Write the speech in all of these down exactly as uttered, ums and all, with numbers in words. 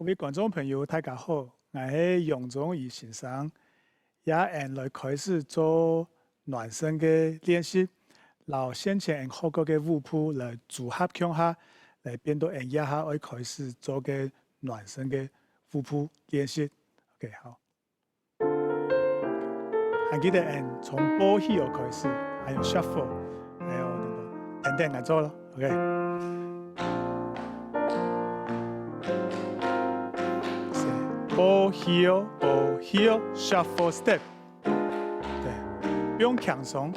各位觀眾朋友，大家好，𠊎係楊宗儀先生。這下𠊎等來開始做暖身个練習，摎先前𠊎等學過个舞步來組合共下，來變到𠊎等這下愛開始做个暖身个舞步練習。OK，好。 還記得𠊎等從步起哦開始，還有shuffle，還有那個等等來做咯，OK。係，步起哦，步起哦，shuffle step。對，放輕鬆。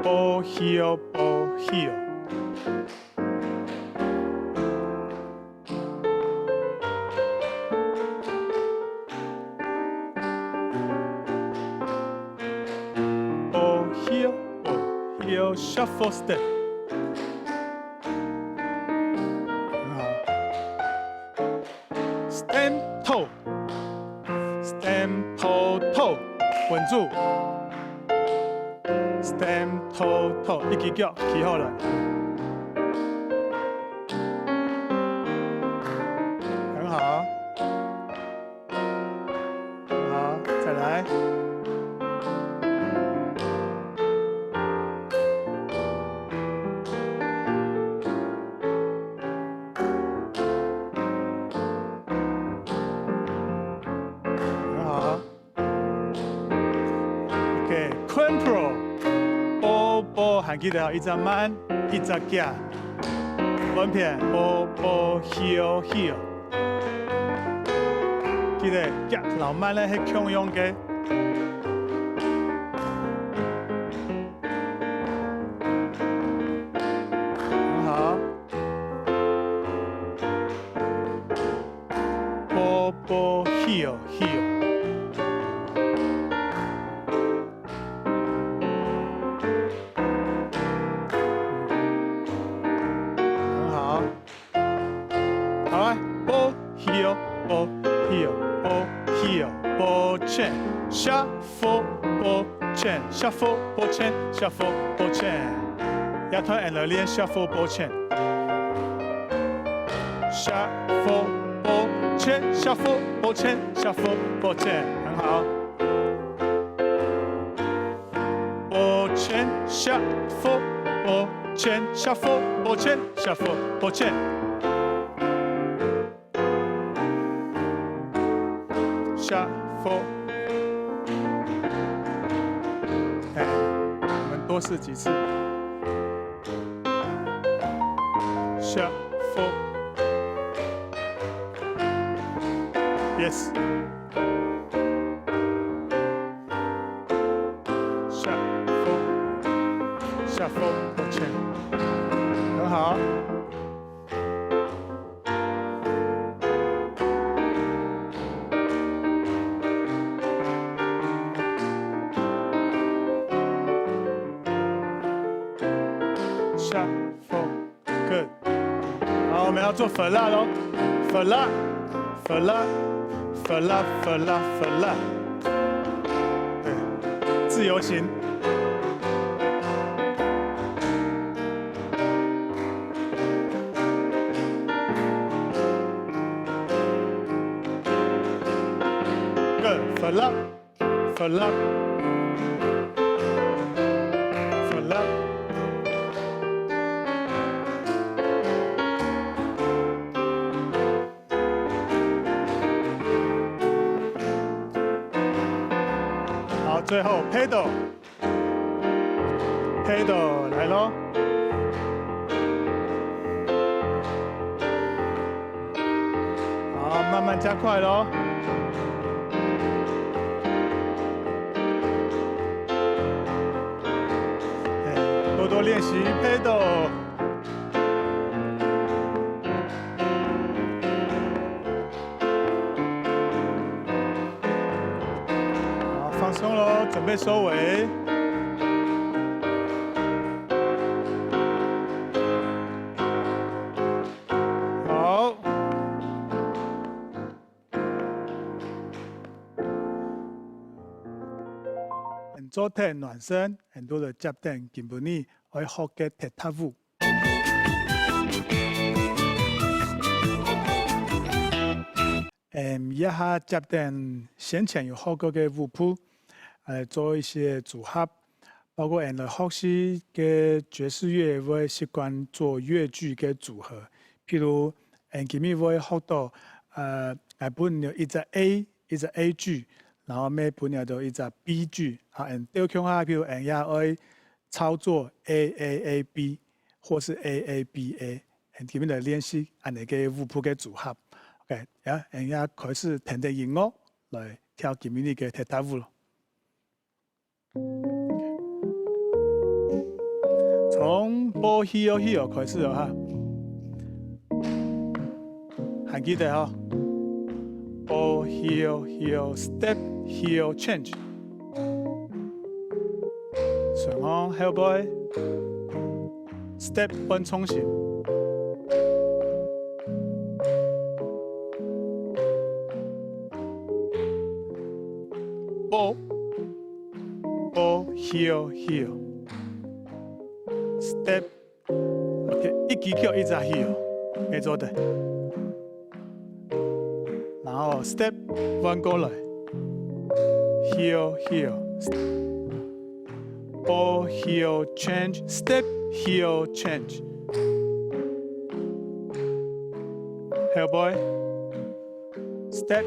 步起哦，步起哦。 步起哦，步起哦，shuffle step。很好。Stamp toe，stamp toe，toe，穩住。Stamp toe，toe，一隻腳企好來。很好。 好，再來。很好。OK，Quimpro，步步還記得哦，一隻慢，一隻遽。 分片，步步起哦，起哦。記得遽摎慢仔係共樣个。很好。步步起哦，起哦。 很好。好來，步起哦，步起哦，步起哦，步前，shuffle，步前，shuffle，步前，shuffle，步前。這段𠊎等來練shuffle步前。Shuffle，步前，shuffle，步前，shuffle，步前，很好。 步前，shuffle，步前，shuffle，步前，shuffle，步前。Shuffle。哎，我們多試幾次。Shuffle。Yes。 Shuffle，shuffle，抱歉。很好。Shuffle。 Good。好，我們要做flap咯，flap，flap，flap，flap，flap。對，自由行。Good，flap。 Flap。Flap。好，最後pedal。Pedal，來咯。 好，慢慢加快咯。哎，多多練習pedal。好，放鬆咯，準備收尾。 好。𠊎等做忒暖身，𠊎等就來接等今晡日愛學个踢踏舞。嗯，這下接等先前有學過个舞步，來做一些組合。包括𠊎來學習个爵士樂，會習慣做樂句个組合。譬如，嗯，今日會學到，呃，𠊎分你一隻A，一隻A句，然後乜分你到一隻B句，啊，嗯，對共下，譬如，嗯，也愛操作A A A B，或是A A B A，嗯，今日來練習恁呢个舞步个組合。OK，呀，嗯，也開始聽等音樂。 來跳今晡日个踢踏舞咯。從Bo Hio Hio開始哦哈，還記得吼？Bo Hio Hio step hio change，順風後背，step半重心。 Bo，Bo Hio Hio，step，一支腳一隻hio，乜做得。然後step換過來，hio hio，step。 Bo hio change，step hio change。後背，step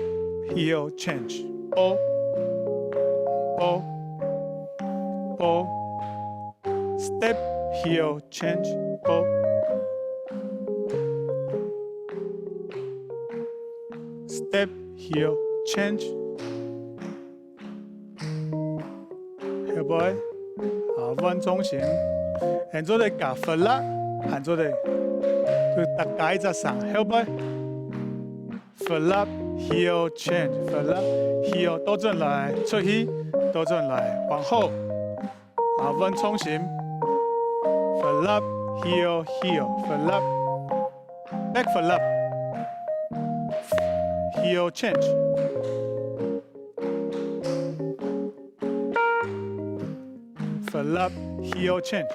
hio change。Bo，Bo，Bo，step hio change，Bo，step hio change。 後背，啊，換重心，還做得加flap，還做得，就大家一隻聲，後背，flap，hio change，flap，hio倒轉來，出去，倒轉來，往後，啊，換重心，flap，hio，hio，flap，back flap，hio change，flap，hio change。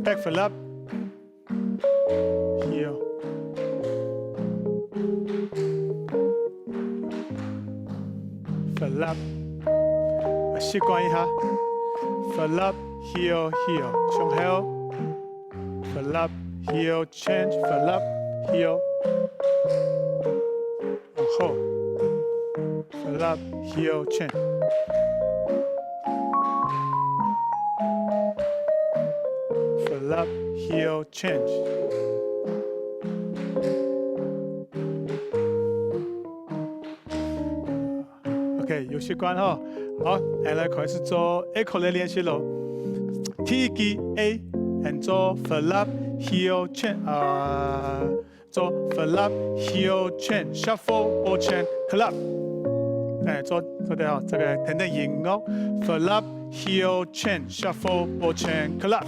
Back flap，hio。Flap，習慣一下。Flap，hio，hio，向後。Flap，hio，change，flap，hio。 往後，flap，hio，change。Flap，hio，change。OK，有習慣吼。好，𠊎來開始做A chord个練習咯。第一支A，𠊎做flap，hio，change，啊， 做flap，hio，change，shuffle，ball change，clap。欸，做，做得哦，這個聽聽音樂，flap，hio，change，shuffle，ball change，clap。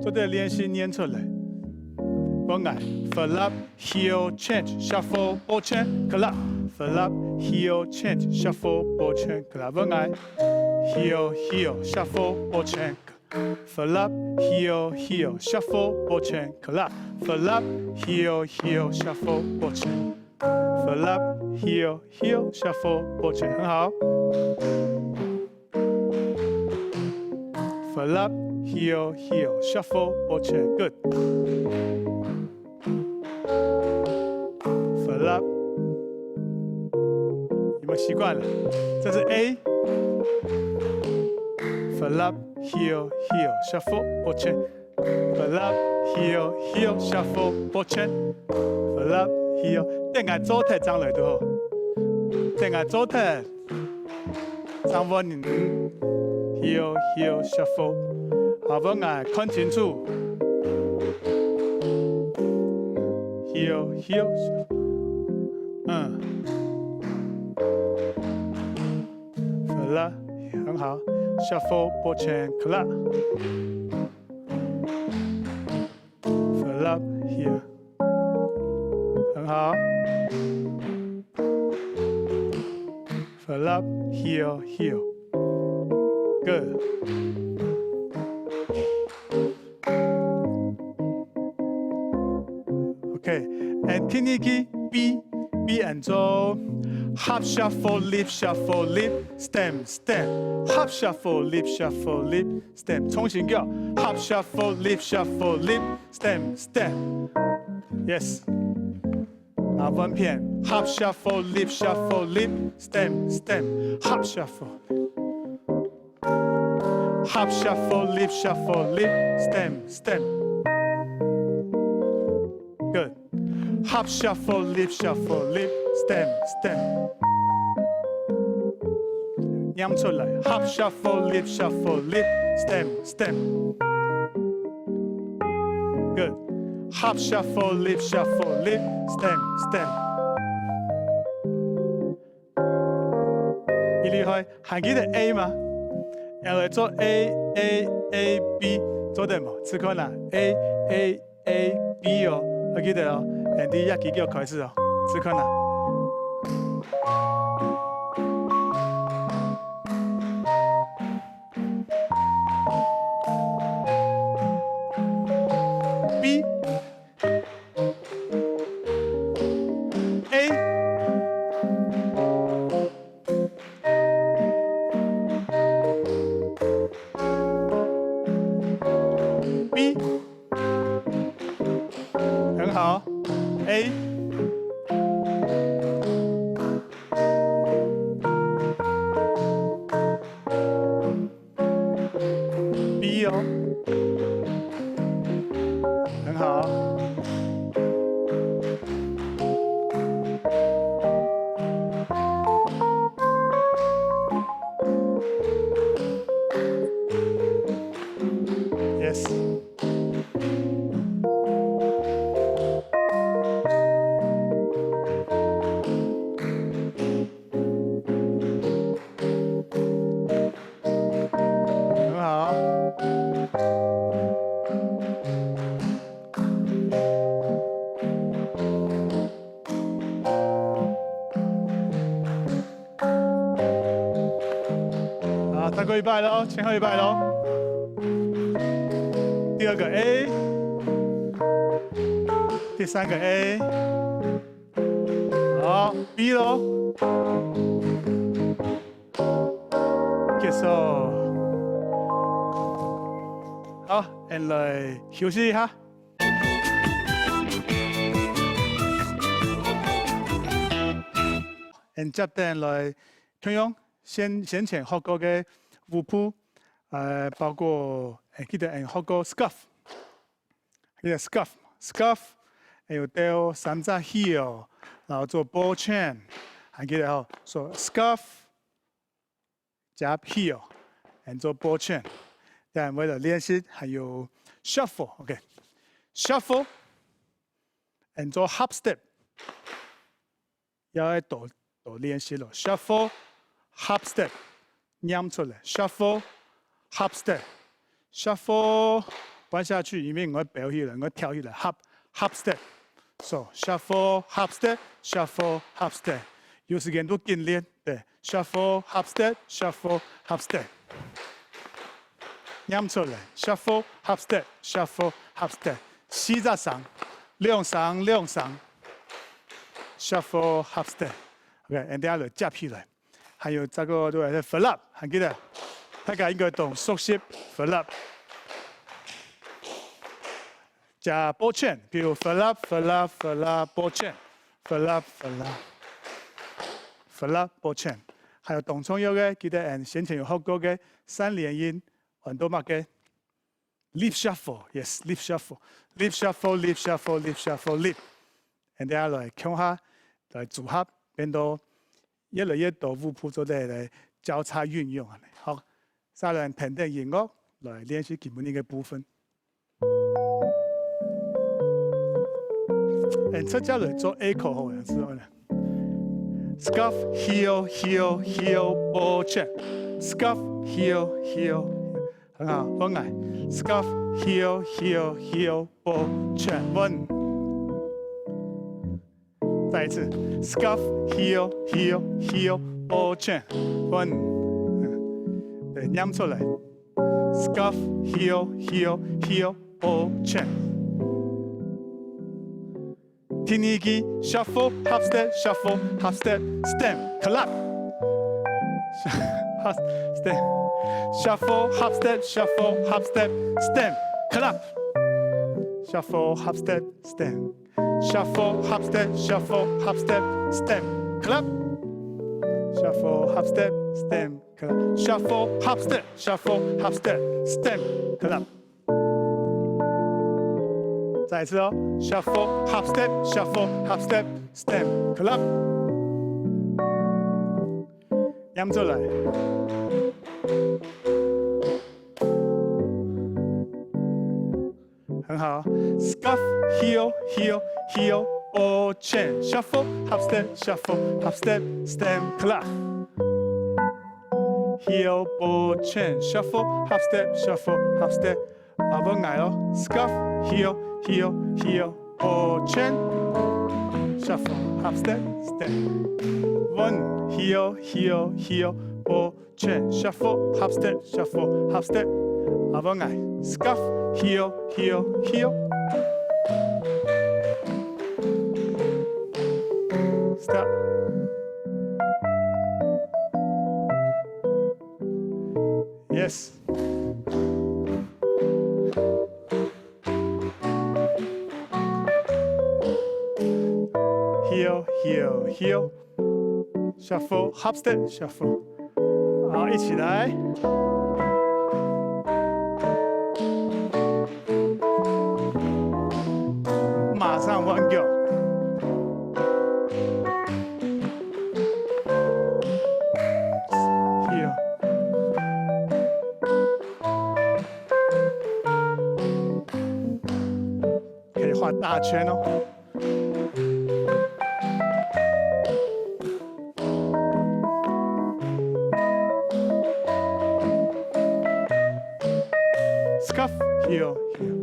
做得練習唸出來。分𠊎，flap，hio，change，shuffle，ball change，clap。Flap，hio，change，shuffle，ball change，clap。分𠊎，hio，hio，shuffle，ball change。 Flap，hio，hio，shuffle，ball change，clap。Flap，hio，hio，shuffle，ball change。Flap，hio，hio，shuffle，ball change，很好。Flap，hio，hio，shuffle，ball change，good。 Flap，有沒有習慣了？這是A。Flap，hio hio，shuffle，ball change。Flap，hio hio，shuffle，ball change。Flap，hio，等𠊎做忒正來就好。等𠊎做忒。 正換人，hio hio，shuffle。下分𠊎看清楚。Hio hio，嗯。Flap，很好。Shuffle，ball change，clap。Flap，hio。很好。Flap，hio hio。Good。OK，欸，第二句，B，B 安做hop shuffle lip shuffle lip stamp stamp，hop shuffle lip shuffle lip stamp，重新叫hop shuffle lip shuffle lip stamp stamp。Yes。啊，換片，hop shuffle lip shuffle lip stamp stamp，hop shuffle。Hop shuffle lip shuffle lip stamp stamp。Good。Hop shuffle lip shuffle lip stamp stamp。念出來，hop shuffle lip shuffle lip stamp stamp。Good。Hop shuffle lip shuffle lip stamp stamp。你厲害，還記得A嗎？L做A A A B，做得無？試看啊，A A A B哦，還記得哦。And這句就開始哦，試看啊。B。 A。B。很好。A。 B哦。很好。Yes。 很好。好，再過一擺囉，最後一擺囉。第二個A，第三個A。 好，B囉。結束。好，𫣆來休息一下。𫣆接等來共樣先，先前學過个舞步，呃，包括，會記得𫣆學過scuff。 這個scuff，scuff，還有兜三隻heel，然後做ball change，還記得吼？So scuff，加heel，and做ball change。等下𫣆會來練習，還有shuffle，OK。Shuffle，and做hop step。 也愛多，多練習囉。Shuffle，hop step，念出來。Shuffle，hop step。Shuffle，彎下去，因為𠊎會飆起來，𠊎會跳起來。Hop，hop step。So shuffle，hop step，shuffle，hop step。有時間就緊練，對。Shuffle，hop step，shuffle，hop step。念出來。Shuffle，hop step，shuffle，hop step。四隻聲，兩聲，兩聲。 Shuffle，hop step。OK，and then來接起來。還有這個就係flip，還記得？大家應該當熟悉flip。加ball change，比如flip，flip，flip，ball change，flip，flip，ball change。還有當重要个，記得𫣆先前有學過个三連音，安到麼个？ Lip shuffle，yes，lip shuffle，lip shuffle，lip shuffle，lip shuffle，lip。And then來共下來組合，變到越來越多舞步做得來交叉運用恁呢。好，再來聽聽音樂，來練習今晡日个部分。And直接來做echo好了，知道了。Scuff heel heel heel ball change，scuff heel heel。 很好，換𠊎。Scuff heel heel heel ball change，換。再一次，scuff heel heel heel ball change，換。對，念出來。Scuff heel heel heel ball change。第二句，shuffle, half step, shuffle, half step, stamp, clap。Half step, shuffle, half step, shuffle, half step, stamp, clap。Shuffle, half step, stamp. Shuffle, half step, shuffle, half step, stamp, clap. Shuffle, half step, stamp, clap. Shuffle, half step, shuffle, half step, stamp, clap。再一次哦，shuffle, half step, shuffle, half step, stamp, clap。念出來。很好。Scuff, heel, heel, heel, ball change. Shuffle, half step, shuffle, half step, stamp, clap. Heel, ball change. Shuffle, half step, shuffle, half step. 啊，換𠊎哦。Scuff, heel, heel, heel, ball change. Shuffle, half step, step. One, heel, heel, heel, ball change, shuffle, half step, shuffle, half step. 啊，換𠊎。Scuff, heel, heel, heel. Stop. Yes. Heel, heel, heel. Shuffle, half step, shuffle。好，一起來。馬上換腳。Heel。可以畫大圈哦。 Scuff, heel, heel.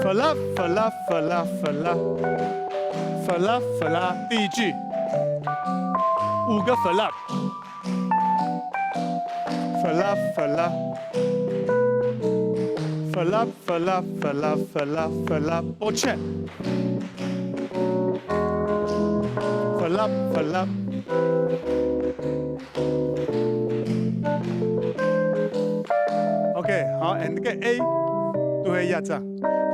Flap, flap, flap, flap. Flap, flap，第一句。五個 flap。Flap, flap. Flap, flap, flap, flap, flap, 抱歉。Flap, flap。OK，好，and 个 A，都係一隻。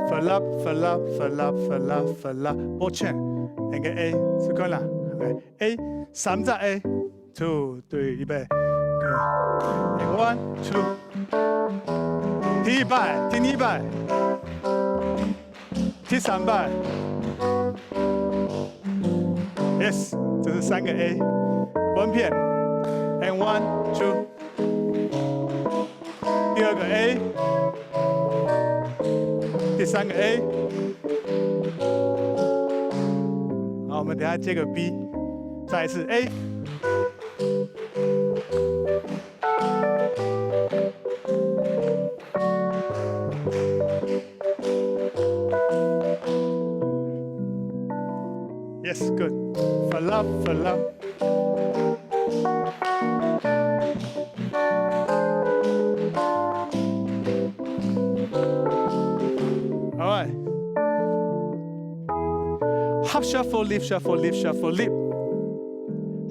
Flap, flap, flap, flap, flap，抱歉，and 个 A，試看啦。OK，A，三隻A。 Two, three，預備，Go。And one, two。第一擺，第二擺，第三擺。Yes，這是三個A。換片。And one, two。第二個A。第三個A。好，我們等下接個B。再一次A。 Yes, good. Flap, flap. All right. Hop, shuffle, leap, shuffle, leap, shuffle, leap.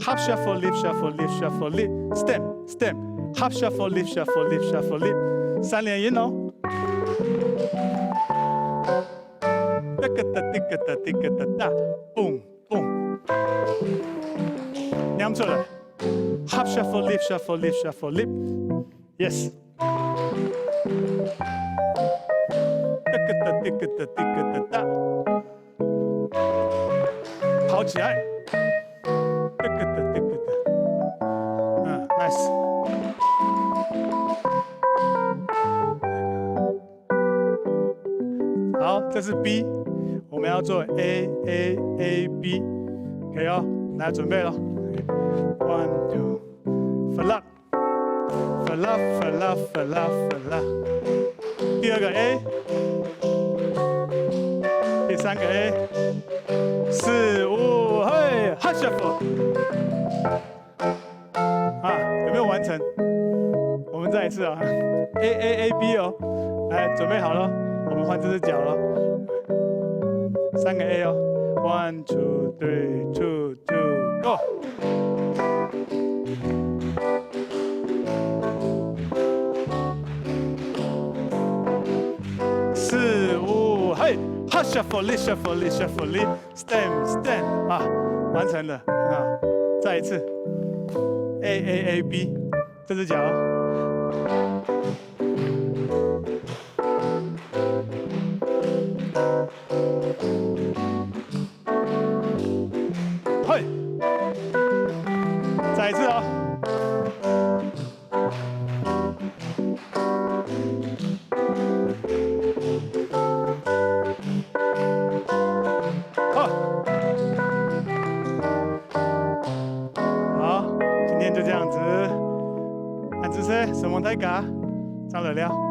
Hop, shuffle, leap, shuffle, leap, shuffle, leap. Stamp, stamp. Hop, shuffle, leap, shuffle, leap, shuffle, leap. 三連音哦。噠个噠，噠个噠，噠个噠，噠，嘣嘣。念出來。Hop, shuffle, leap, shuffle, leap, shuffle, leap. Yes. 噠个噠，噠个噠，噠个噠，噠。跑起來。噠个噠，噠个噠。嗯，nice。好，這是B，我們要做A A A B，可以哦，來準備咯。One, two, flap。 Flap, flap, flap, flap。第二個A，第三個A，四五，嘿，hop shuffle。啊，有沒有完成？我們再一次啊，A A A B哦，來，準備好了。換這隻腳囉。三個A哦，one two three two two go。四五，嘿，哈，shuffle，shuffle，shuffle。Stand, stand 啊，完成了，很好。再一次，A A A B，這隻腳。嘿，再一次哦。好。好，今天就這樣子。恁仔細，承蒙大家，正來尞。